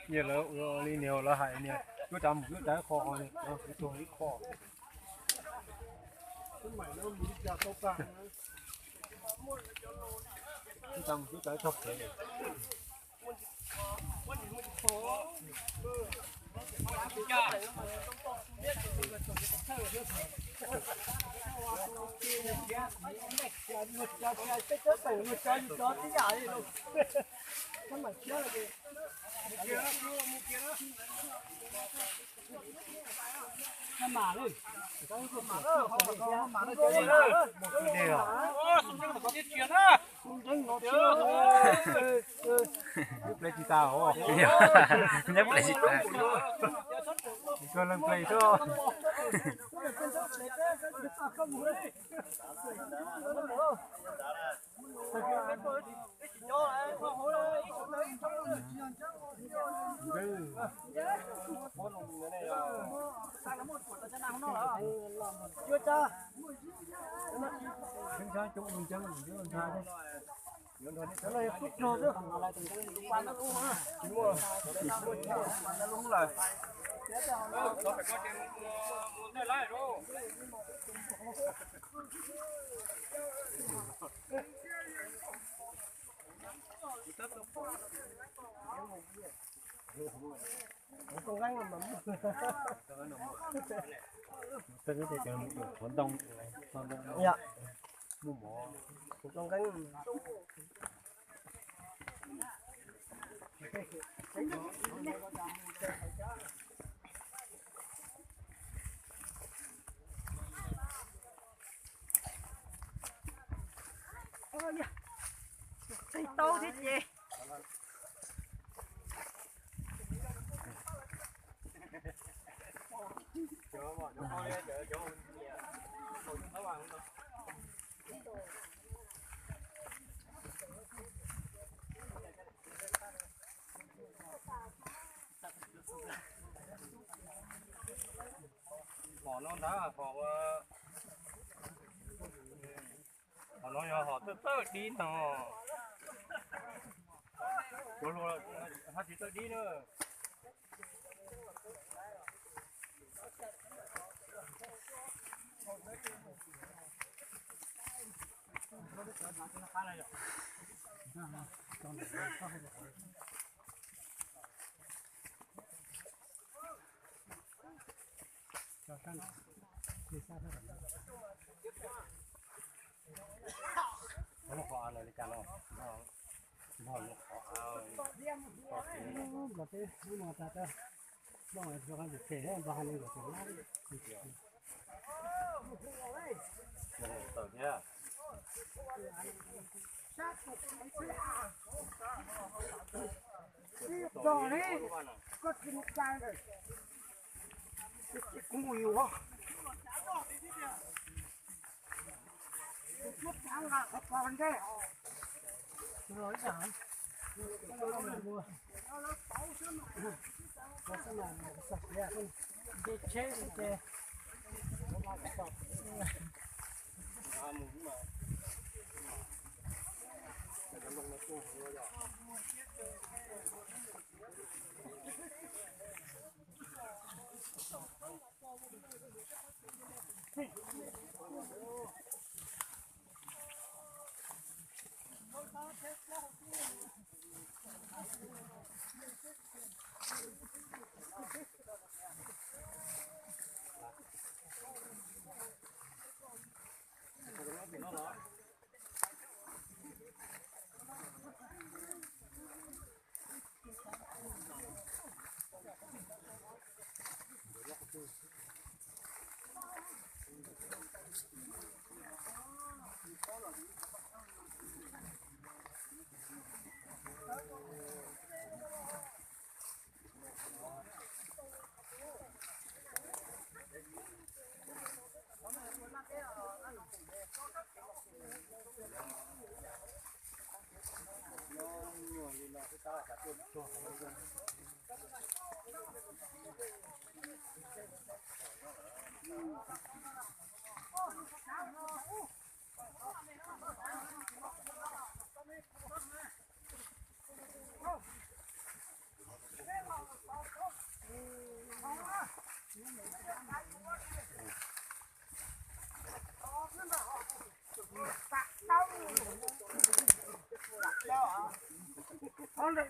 Yog lawv ua li niag lawv hais niag, cuab tsav mus cuab tsav ib qho, kuv tuag ib qho. Cuab tsav mus cuab tsav txog pem. Nyob pleb tsis tas os. Nyob pleb tsis tas. Kawg leej pleb xwb. Qhov ntoo, qhov ntoo. Yog. Muaj mov. Tus tau nkeeb. Qig tau thiab ces. Hom no ntag, hom, hom no yog hom txawj txawj dib no. Cov hluas haj tsis txawj dib na.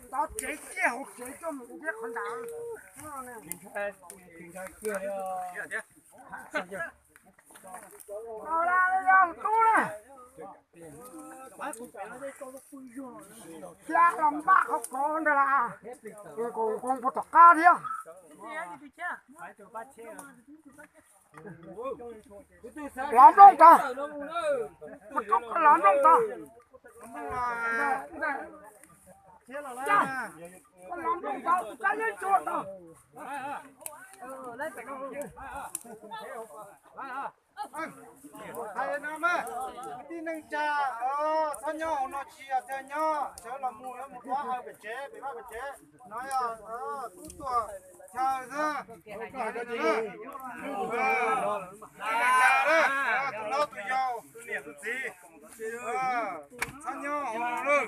Ntov tsev kiag hauv tsev coj mus thiab qhov ntawd. Tub na, thiab los npaj qhov kov ntawd las, nkaus nkoos puag tom qab thiab. Lov nplooj tag, lov nplooj tag. Koj lov nplooj tag, tus kab yeeb tsuag tag. Hais no mas, kwv tij neej tsa, txhob nyob hauv no, tsis yog tiag nyob, sawv los mus yuav mus ua hawj pem tsev, pem vaj pem tsev. No yog tub tuag chaw xwb. Tus hlob tus yau, tus niam tus txiv, txhob nyob hauv no lawm.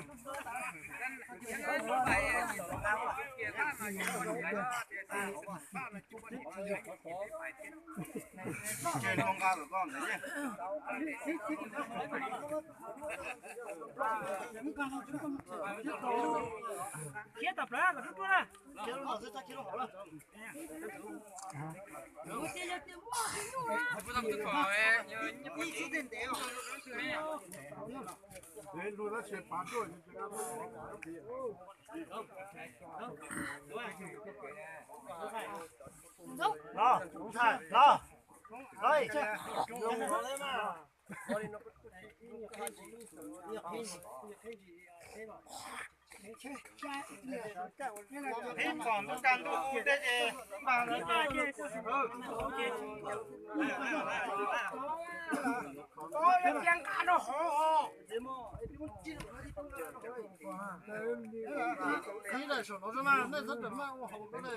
Los, los, los. Ib txom ntuj kaj ntuj dub thiab ces npaj lawm. Qhib daim saum no xwb na, nej txhob rawm maj ua hauv no.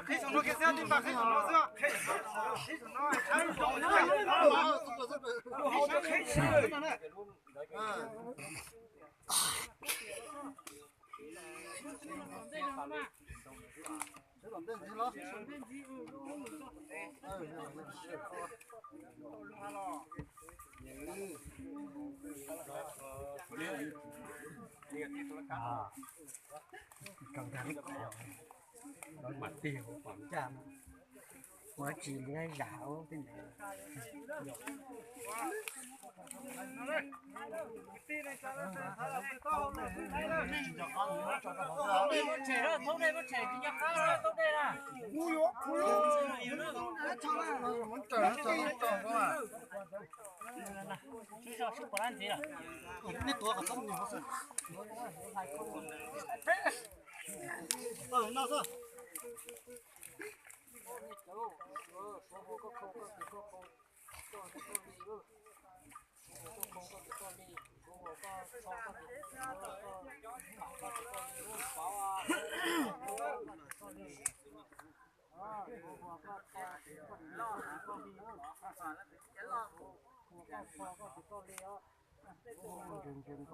Qhib saum no kiag xwb, tij npaj qhib saum no xwb. Qhib saum no, qhib saum no. Mas tig hauv pom ncaj, ua tsis li zam ub tej ntawd.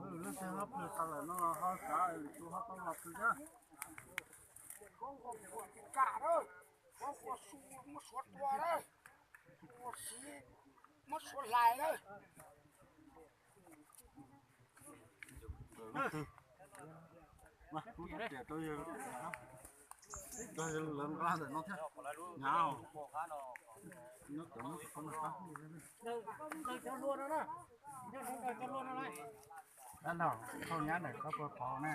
Leej twg ho pw tau lawm no los ho xav tus ho tau los pw thiab. Muab suav hlais na. Lawv nqa ntawm no thiab. Nyob tod, dab laug, thauj nyab ntawm koj puas pov na?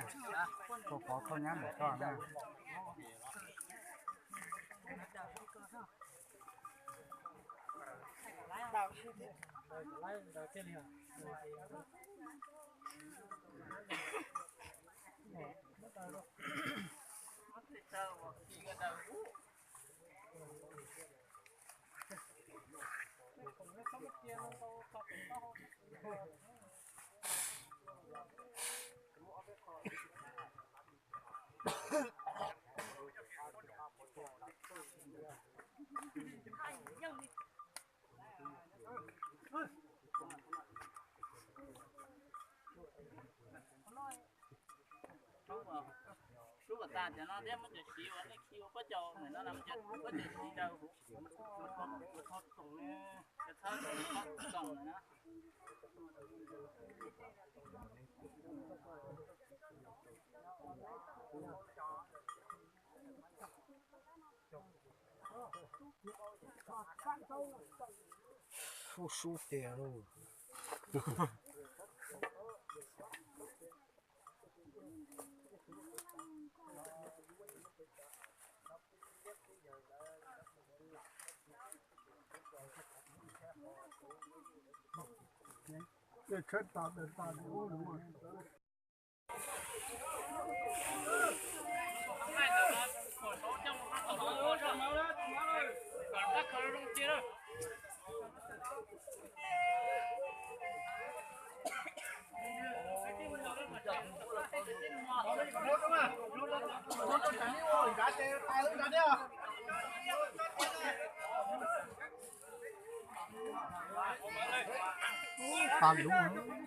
Puas pov thauj nyab ntawm koj na? Sub kom tas cov no thiab muab cov siv uas nej khi ua pob cau ntawm no, muab cov pob cau siv rau hauv, cov txhob txoom na. Sub sub tiag lauj. Pab lub.